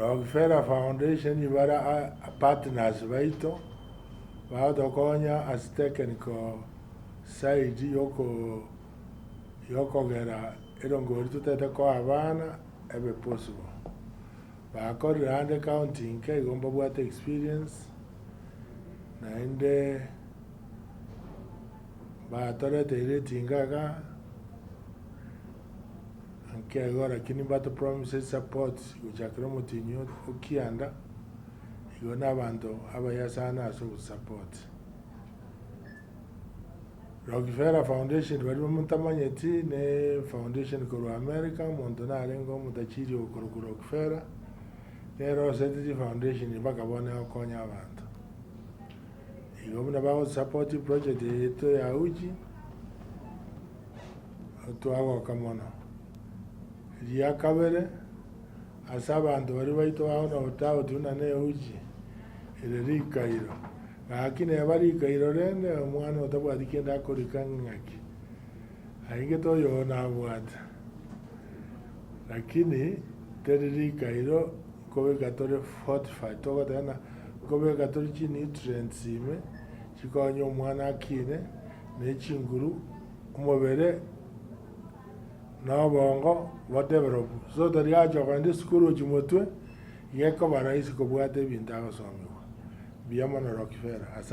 Rockefeller Foundation bare partners baito, bagotokonya ase technical side yoko yokogera erongori totagete koa abana ebe possible. Bakorire ande county nke igo mbabwate experience, naende batoreteire etinga igaa. Nkeigwa lakini mbato promise support gochakera omotienyi o kianda, igo na abanto abaya sana ase ogosupport. Rockefeller Foundation baria motamanyeti ne foundation korwa America, omonto narenge omotachiri okorokwa Rockefeller, nere osete chifoundation mpaka bono egokonya abanto. Igo buna bagosupport eproject eye yaito ya uji. Twagoka mono. Ria kabere, ase abanto baria baito bao na buna neuji ere rikairo. Gaki neba rikairo rende omwana otabwati kende akorika ng'aki? Aingete oyogo nabwate. Lakini teri rikairo nkobeka tore fortified togoteba ng'a nkobeka tore chinutrients ime chikonye omwana akine ne chinguru. Omobere na obongo bo develop, so tari acha kogenda esukuru gochia motwe, iga ekoba rahisi kobwata ebinto agosomigwa. Mbuya mono Rockefeller, asante.